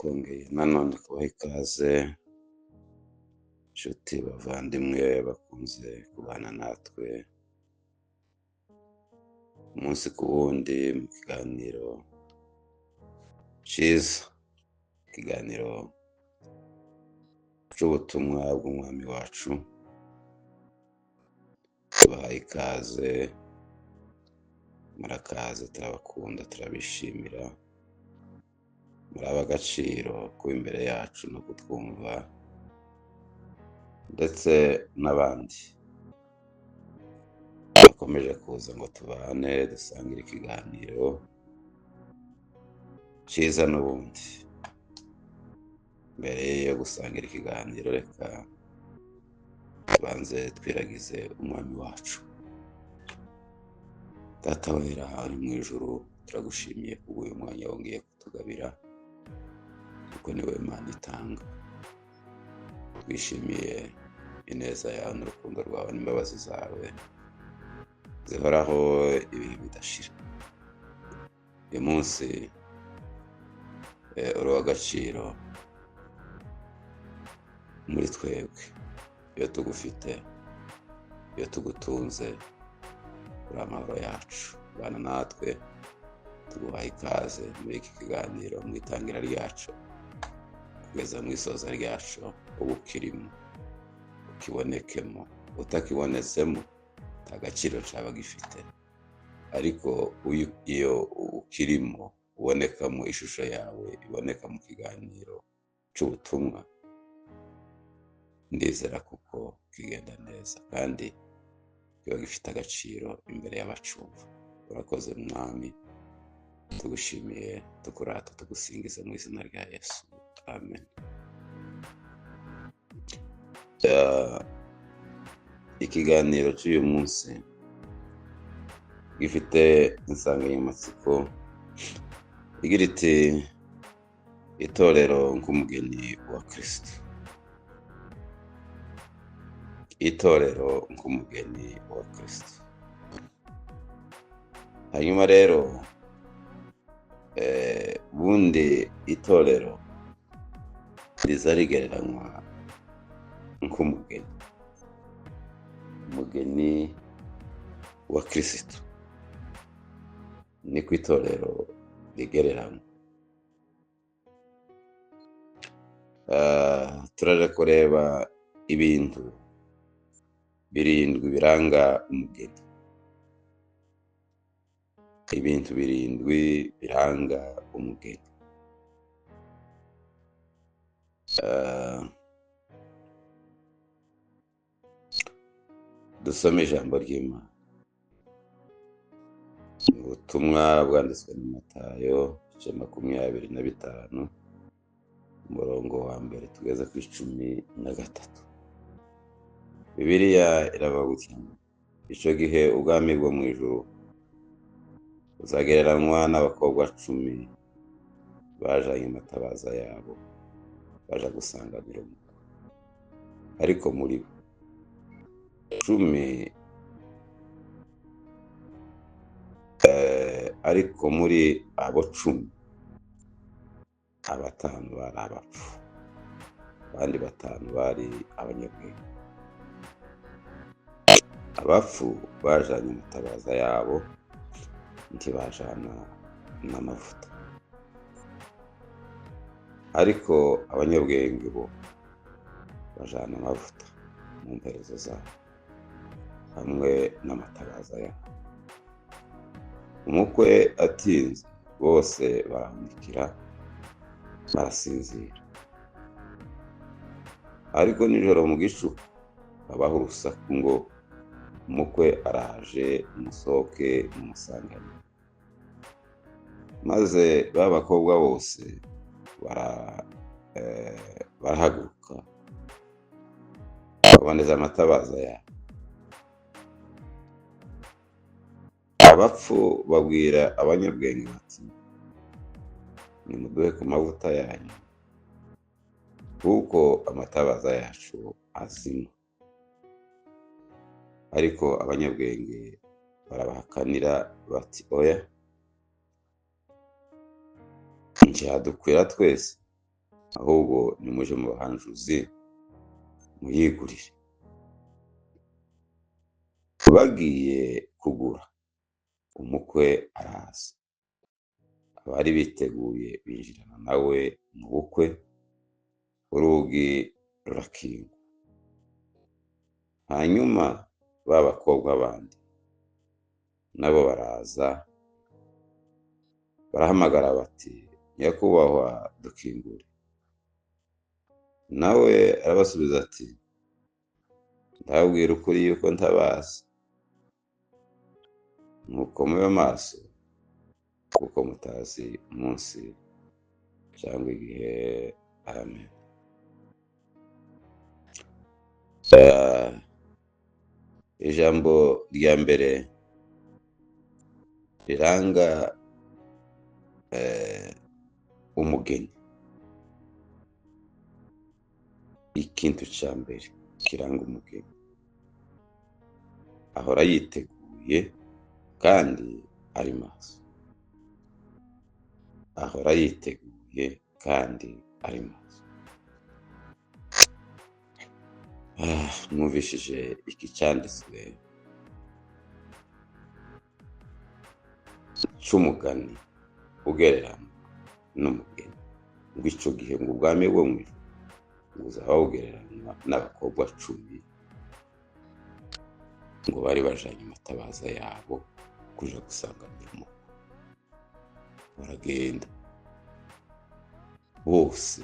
Twongeye nanone kubaha ikaze, inshuti bavandimwe bakunze kubana natwe umunsi ku wundi mu kiganiro cyiza, ikiganiro cy'ubutumwa bw'umwami wacu. Tubahaye ikaze, murakaze, turabakunda, turabishimira, muri ab'agaciro kuba imbere yacu no kutwumva, ndetse n'abandi bakomeje kuza ngo tubane dusangire ikiganiro cyiza. N'ubundi mbere yo gusangira ikiganiro, reka tubanze twiragize umwami wacu. Data wera uri mu ijuru, turagushimiye kubw'uyu mwanya wongeye kutugabira, kuko ni wowe Mana itanga. Twishimiye ineza yawe n'urukundo rwawe n'imbabazi zawe zihoraho ibihe bidashira. Uyu munsi uri uw'agaciro muri twebwe. Iyo tugufite, iyo tugutunze, uri amahoro yacu. Bana natwe, tuguhaye ikaze muri iki kiganiro, mu itangira ryacu kugeza mu isoza ryacu. Uba ukirimo, ukibonekemo. Utakibonetsemo nta gaciro cyaba gifite, ariko iyo ukirimo, ubonekamo, ishusho yawe iboneka mu kiganiro cy'ubutumwa, ndizera kuko kigenda neza kandi kiba gifite agaciro imbere y'abacumva. Urakoze Mwami, tugushimiye, tukurata, tugusingiza mu izina rya Yesu, amen. Ikiganiro cy'uyu munsi gifite insanganyamatsiko igira iti: "Itorero nk'umugeni wa Kirisito." Itorero nk'umugeni wa Kirisito. Hanyuma rero, ubundi itorero riza rigereranywa nk'umugeni, umugeni wa Kirisito, niko itorero rigereranywa. Turaje kureba ibintu birindwi biranga umugeni, ibintu birindwi biranga umugeni. Dusome ijambo ry'Imana, ubutumwa bwanditswe na Matayo, ibice 25, umurongo wa mbere tugeze ku 13. Bibiliya iravuga gutya: "Icyo gihe ubwami bwo mu ijuru buzagereranywa n'abakobwa 10 bajanye amatabaza yabo baja gusanganira umukwe. Ariko muri bo 10, ariko muri abo 10, abatanu bari abapfu, abandi batanu bari abanyabwenge. Abapfu bajanye amatabaza yabo, ntibajana n'amavuta, ariko abanyabwenge bo bajana amavuta mu mperezo zabo hamwe n'amatabaza yabo. Umukwe atinze, bose barahunikira, barasinzira. Ariko nijoro mu gicuku habaho urusaku ngo: 'Umukwe araje, musohoke mumusangane.' Maze ba bakobwa bose barahaguruka, baboneza amatabaza yabo. Abapfu babwira abanyabwenge bati: 'Nimuduhe ku mavuta yanyu, kuko amatabaza yacu azima.' Ariko abanyabwenge barabahakanira bati: 'Oya, ntiyadukwira twese. Ahubwo nimuje mu bahanjuzi muyigurire. Bagiye kugura, umukwe araza, abari biteguye binjirana nawe mu bukwe, urugi rurakingwa. Hanyuma ba bakobwa bandi nabo baraza, barahamagara bati: "Nyakubahwa, dukingure." Nawe arabasubiza ati: "Ndababwira ukuri yuko ntabazi. Nuko mube maso, kuko mutazi umunsi cyangwa igihe." Amen. Ijambo rya mbere riranga umugeni, ikintu cya mbere kiranga umugeni, ahora yiteguye kandi ari maso. Ahora yiteguye kandi ari maso. Mwumvishije iki cyanditswe cy'umugani ugereranywa n'umugeni, ngo icyo gihe ngo ubwami bwo mu ijuru buzaba bugereranywa n'abakobwa 10 ngo bari bajanye amatabaza yabo kuja gusanganira umukwe. Baragenda bose,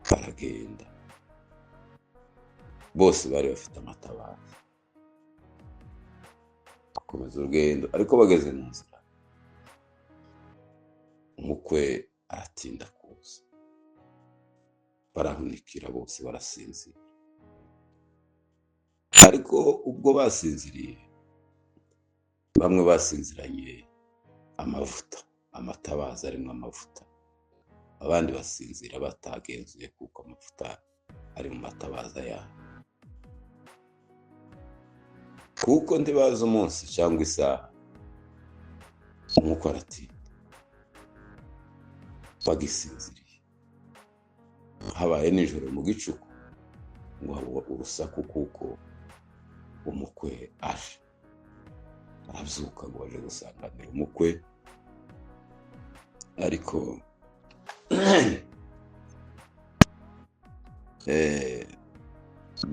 baragenda bose, bari bafite amatabaza, bakomeza urugendo. Ariko bageze mu nzira, umukwe aratinda kuza, barahunikira bose, barasinzira. Ariko ubwo basinziriye, bamwe basinziranye amavuta, amatabaza arimo amavuta, abandi basinzira batagenzuye kuko amavuta ari mu matabaza yabo, kuko ntibazi umunsi cyangwa isaha. Umukwe aratinda, bagisinziriye. Habaye nijoro mu gicuku, ngo haba urusaku kuko umukwe aje. Arabyuka ngo baje gusanganira umukwe, ariko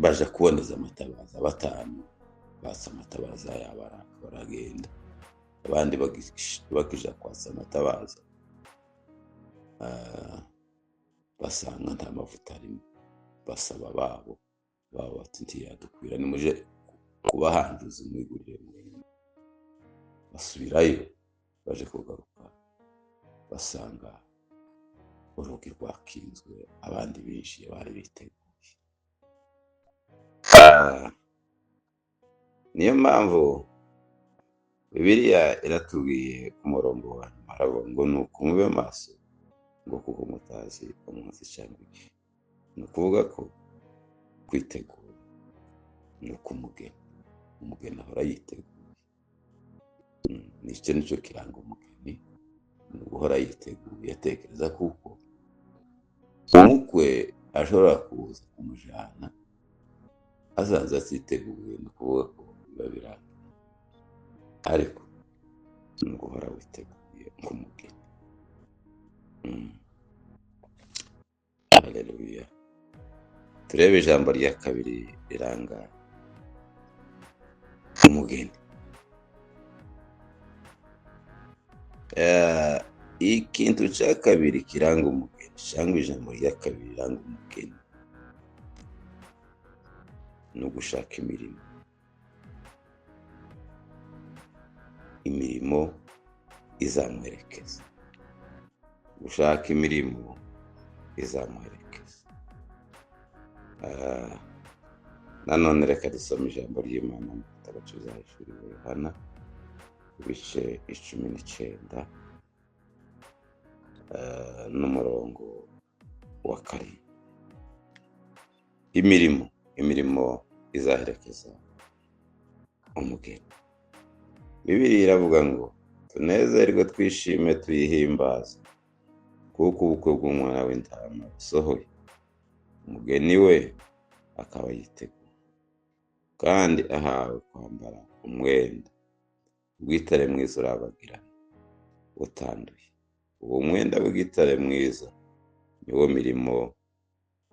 baje kuboneza amatabaza. 5 batsa amatabaza yabo baragenda, abandi bakija kwatsa amatabaza, basanga nta mavuta arimo. Basaba babo bati: "Ntiyadukwira, nimuje kubahanjuza mwigurire mwenyine." Basubirayo, baje kugaruka basanga urugi rwakinzwe, abandi binjiye bari biteguye. Niyo mpamvu Bibiliya iratubwiye ku murongo wa nyuma, haravuga ngo nuko mube maso, ngo kuko mutazi umunsi cyangwa igihe. Ni ukuvuga ko kwitegura ni uko umugeni ahora yiteguye. Nicyo nicyo kiranga umugeni, ni uguhora yiteguye, atekereza kuko umukwe ashobora kuza kumujyana asanze atiteguye, ni ukuvuga ko biba birangiye. Ariko ni uguhora witeguye nk'umugeni. Haleluya. Turebe ijambo rya kabiri riranga umugeni. Ikintu cya kabiri kiranga umugeni, cyangwa ijambo rya kabiri riranga umugeni, ni ugushaka imirimo. Imirimo izamuherekeza. Gushaka imirimo izamuherekeza. Nanone reka dusome ijambo ry'Imana mu gitabo cy'Ibyahishuriwe Yohana, ibice 19, n'umurongo wa 7. Imirimo izaherekeza umugeni. Bibiliya iravuga ngo tunezerwe, twishime, tuyihimbaze, Kuko ubukwe bw'Umwana w'Intama busohoye, umugeni we akaba yiteguye, kandi ahawe kwambara umwenda w'igitare mwiza urabagirana utanduye. Uwo mwenda w'igitare mwiza niwo mirimo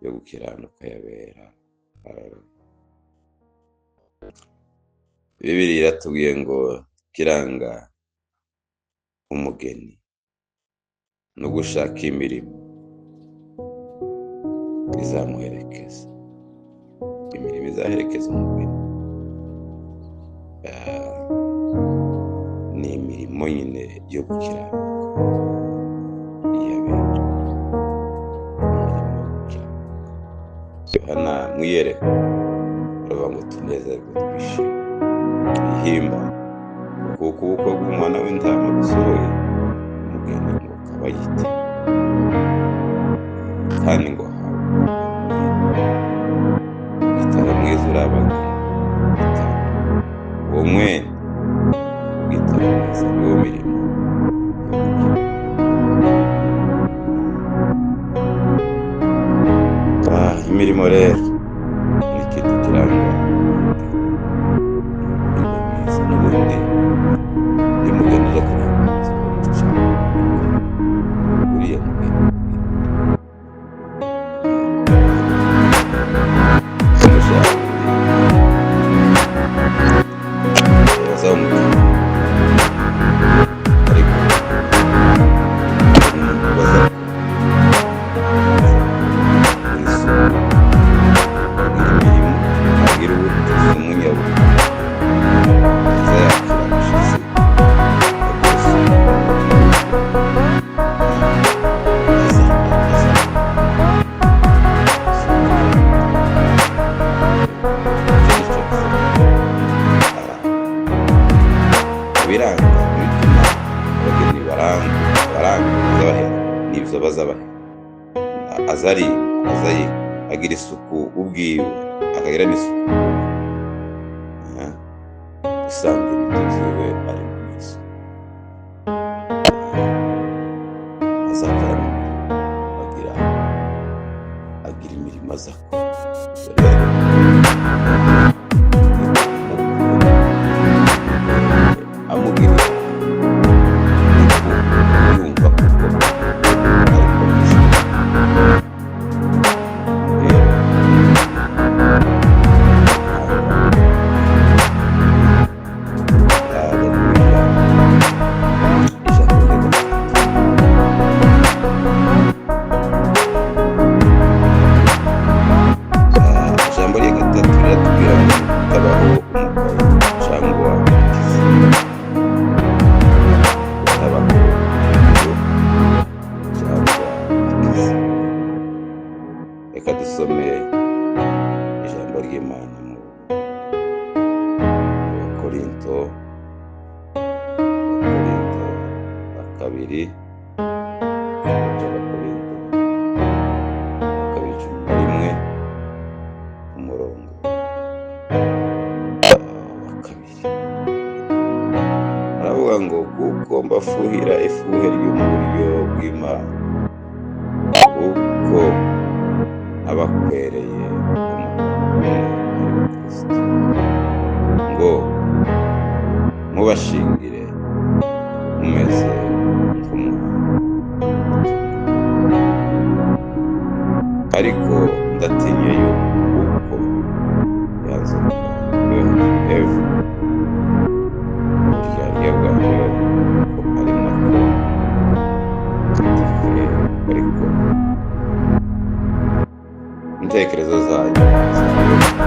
yo gukiranuka y'abera. Haleluya. Bibiliya iratubwiye ngo kiranga umugeni no gushaka imirimo izamuherekeza. Imirimo izaherekeza umugeni ni imirimo nyine yo gukiranuka y'abera. Imirimo yo gukiranuka. Yohana mwiyereka aravuga ngo tunezerwe twishime twihimba, kuko ubukwe bw'Umwana w'Intama busohoye, umugeni ngo akaba yiteguye, kandi ngo ahawe igitare mwiza urabagira utanduye. Uwo mwenda w'igitare mwiza niwo mirimo yo gukiranuka. Imirimo rero ni ikintu kiranga umurimo mwiza. N'ubundi iyo umugeni uza kurambagiza ukamuca uriya mugeni umushaka bazamugana, ariko umuntu bazakora isuku, agira imirimo, agira ubutasi, umunyabutasi, aza yakira abashyitsi, agira isuku, aza aza icyo nicyo kiza biranga bituma abageni baranga baranga bazabahera n'ibyo bazabahera. Aza aza agira isuku ubwiwe, akagira n'isuku, usanga ibintu byiwe ari mu isuku, azakora imirimo, agira imirimo azakora. Rero amugirira yumva kuko ariko rero agakurira ijambo rye gatatu. Ijambo rye gatatu riratubwira ngo kutabaho umugayo cyangwa ikizi, kutabaho umugayo cyangwa ikizi. Reka dusome ijambo ry'Imana mu Bakorinto, Abakorinto ba kabiri, Abakorinto ba kabiri 11, umurongo wa 2. Aravuga ngo kuko mbafuhira ifuhe ryo mu buryo bw'Imana, kuko nabakwereye umugabo umwe ari we Kristo, ngo mubashingire mumeze nk'umuhango. Ariko ndatinye yuko yanzoka yoheje Eva uburyarya bwayo, ko ari nako atifuye, ariko intekerezo zanyu zayoboka.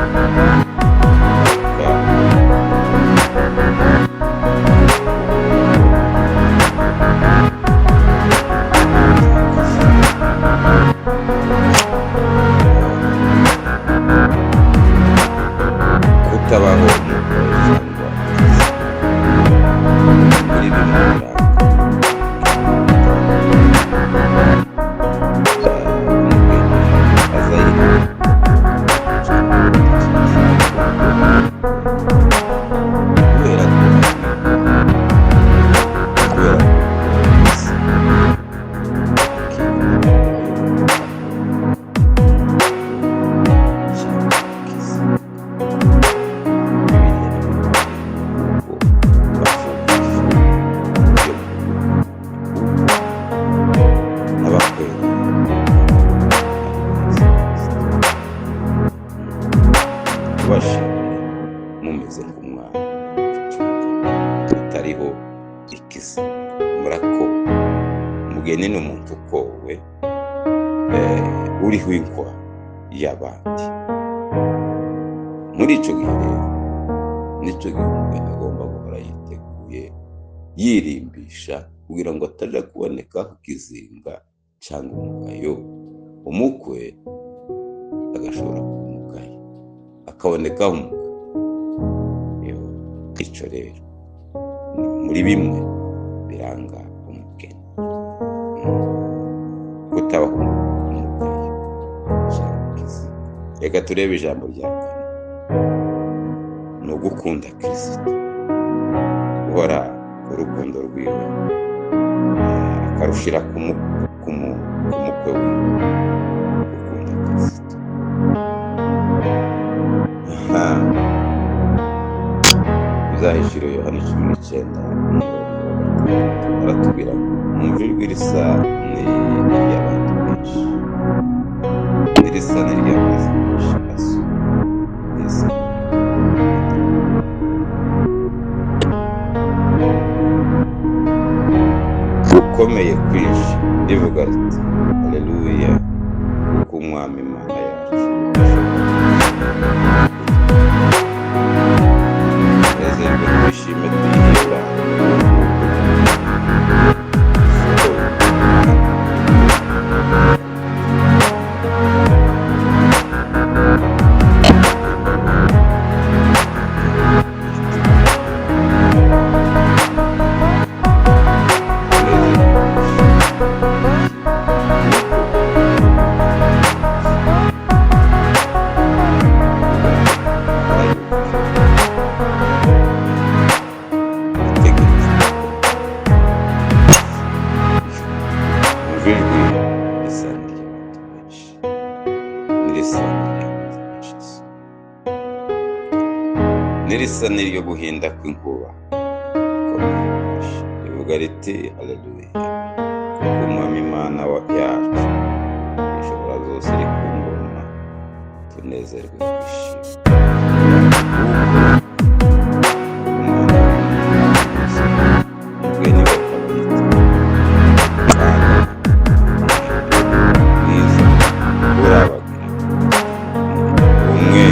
Umugeni ni umuntu ukowe, uriho inkwa y'abandi. Muri icyo gihe rero nicyo gihe umugeni agomba guhora yiteguye, yirimbisha kugira ngo atajya kuboneka ikizinga cyangwa umugayo. Umukwe agashobora kumugaya akabonekaho umugayo. Icyo rero ni muri bimwe biranga umugeni, kutabaho umugayo cyangwa ikizinga. Reka turebe ijambo rya kane, ni ugukunda Kristo, guhora urukundo rwiwe akarushyira ku mukwe wiwe, gukunda Kristo. Bizahishura Yohana 19 umurongo wa 6, aratubwira ngo mwumve ijwi risa n'iry'abantu benshi, n'irisa n'iry'amazi menshi asuma, n'irisa gukomeye kwinshi, rivuga riti haleluya, kuko Umwami Imana yacu tunezerwe twishime tuyihimbaze. N'irisa n'iryo guhinda kw'inkuba rivuga riti haleluya, kuko Umwami Imana yacu ishobora zose iri ku ngoma, tunezerwe twishime, kuko Umwana w'Imana umugeni we akaba yiteguye kandi mwiza urabagira umwe.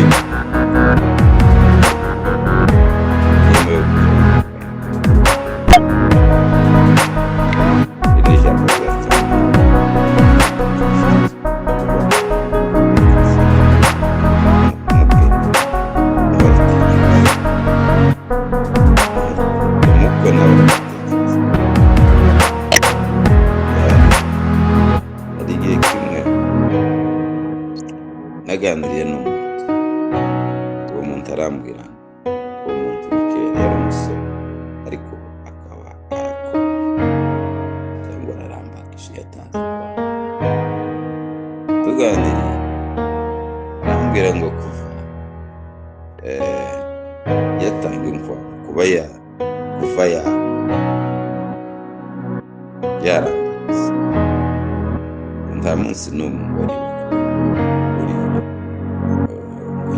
Naganiriye n'umuntu, uwo muntu arambwira uwo muntu bukeye yari umusore ariko akaba arakoye cyangwa ararambagije, yatanze kwa tuganiriye arambwira ngo kuva yatanga inkwano, kuba kuva yarambagiza nta munsi n'umwe wari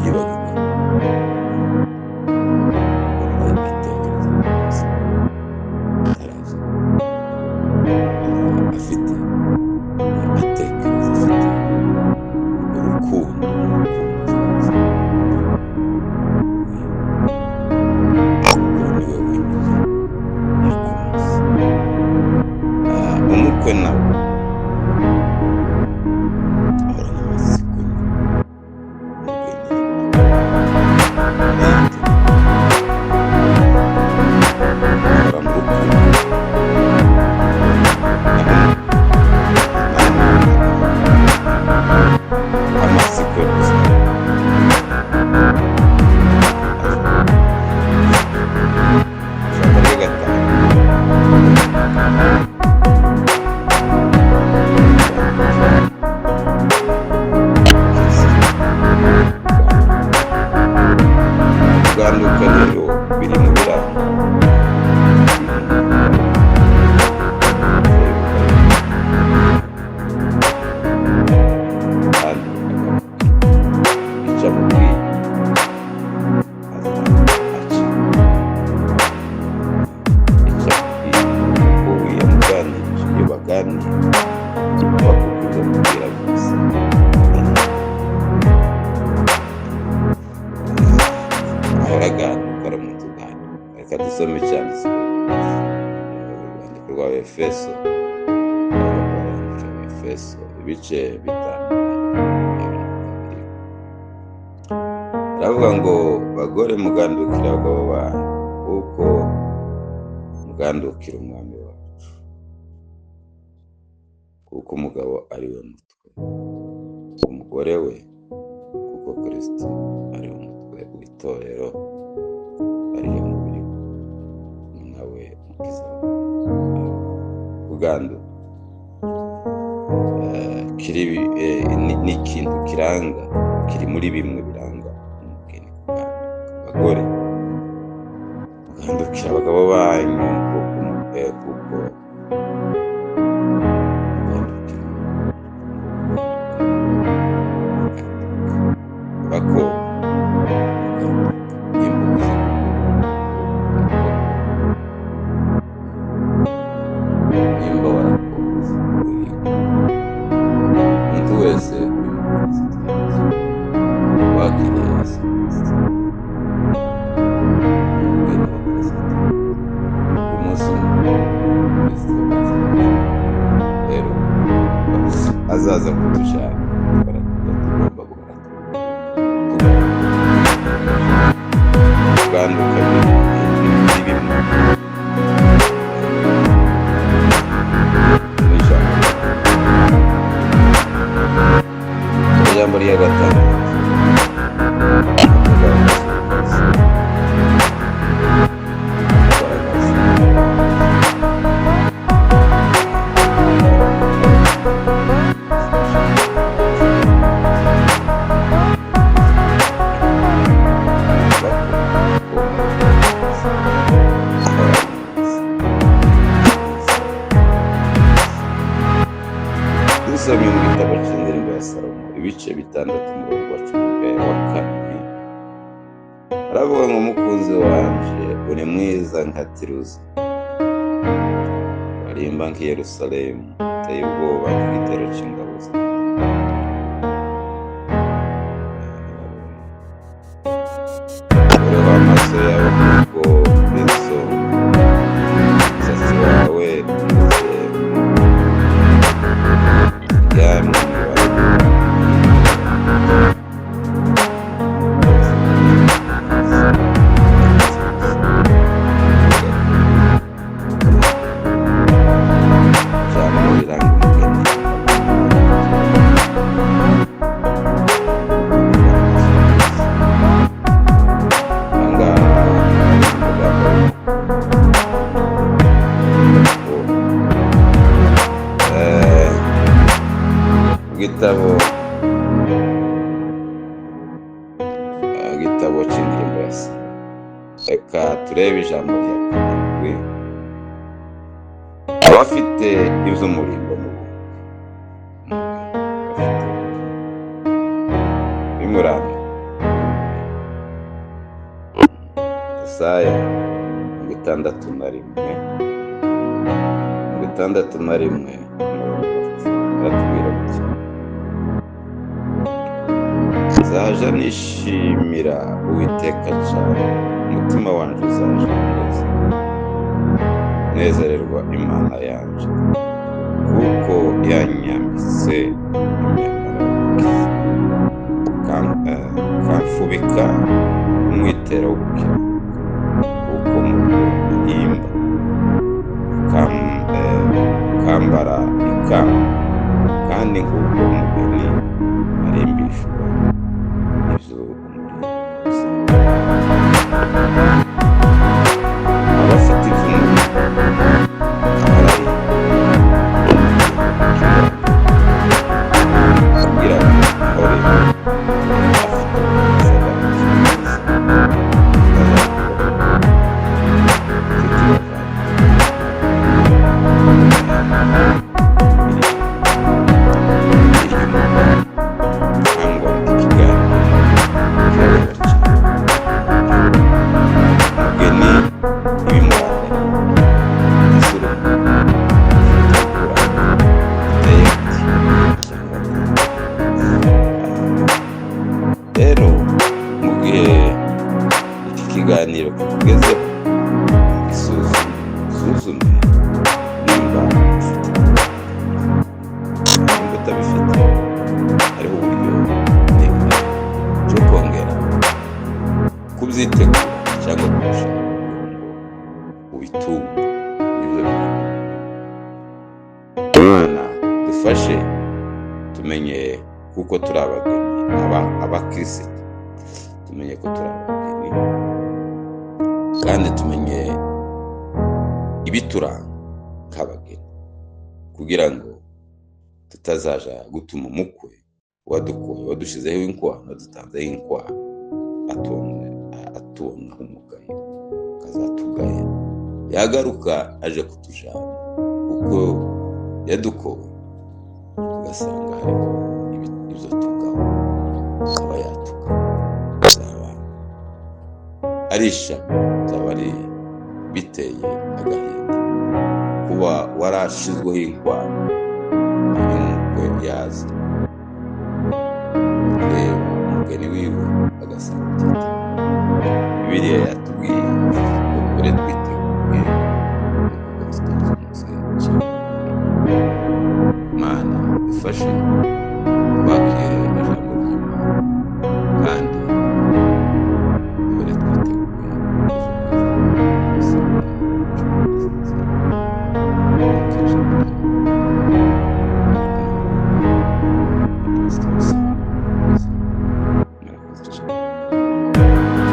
yibagirwa atekereza ataraza afite atekereza afite urukundo kuko niwe wenyine yakunze. Umukwe nawe ahorana amatsiko. Tuganira Habakuku, ibyo mubwira byose ahora aganira, ari umuntu uganira. Reka dusome icyanditswe mu rwandiko rwa Efeso, Efeso ibice 5 22. Aravuga ngo: "Bagore, mugandukira abagabo banyu kuko mugandukira Umwami wacu, kuko umugabo ari we mutwe umugore we, kuko Kirisito ari umutwe w'itorero, ari yo mubiri we, ni nawe mukiza wawe." Kuganduka ni ikintu kiranga, kiri muri bimwe biranga umugeni, kuganduka. Abagore, mugandukira abagabo banyu kuko mugandukira bakobwa, nimba uzi nimba warakoze umuntu wese uri mu Kristo Yesu, wakiriye Yesu Kristo, umugeni wa Kristo, umunsi umwe Kristo azaza, rero azaza kutujana, tugomba guhora tuganduka. Ni bimwe mu ijambo rya gatandatu, kugaragaza kugaragaza Dusomye mu gitabo cy'Indirimbo ya Salomo, ibice 6, umurongo wa 14, aravuga ngo: "Umukunzi wanje, uri mwiza nka Tiruza, barimba nk'i Yerusalemu, uteye ubwoba nk'igitero cy'ingabo zawe." Ureho amaso yawe kuko uri umusatsi wawe umeze ryamye mu ibara. Ijambo riranga umugeni. Ahangaha amagambo gitabo cy'Indirimbo ya Salomo. Reka turebe ijambo rya karindwi: abafite iby'umurimbo n'ubuntu, afite bimuranga. Yesaya 61, 61, umurongo wa 10, aratubwira gutya: "Nzaja nishimira Uwiteka cyane, umutima wanjye uzaja neza nezererwa Imana yanje, kuko yanyambitse imyambaro y'ubukiza, kamfubika umwitero wo gukiranuka, kuko mu byo ahimba akambara ikamba, kandi nk'uko umugeni arimbishwa ibyo umurimbo." Abafite iby'umubiri bararirimba kugira ngo ahore afite ubwiza bwiza. Inshuti bavandimwe, cyangwa iki kiganiro kirareba cyane. Imana dufashe tumenye kuko turi abageni, abakirisitu, tumenye ko turi abageni kandi tumenye ibituranga nk'abageni, kugira ngo tutazaja gutuma umukwe wadukoye, wadushyizeho inkwano, wadutanzeho inkwano, atubonaho umugayo, akazatugaya yagaruka aje kutujana kuko yadukowe, ugasanga hariho ibyo tugaho, akaba yatuka, bizaba ari ishyano, bizaba ari biteye agahinda kuba warashizweho inkwano, hanyuma umukwe yaza kureba umugeni wiwe agasanga utiteguye. Bibiliya yatubwiye ngo duhore twiteguye kuko tutazi umunsi w'icyaha. Imana idufashe.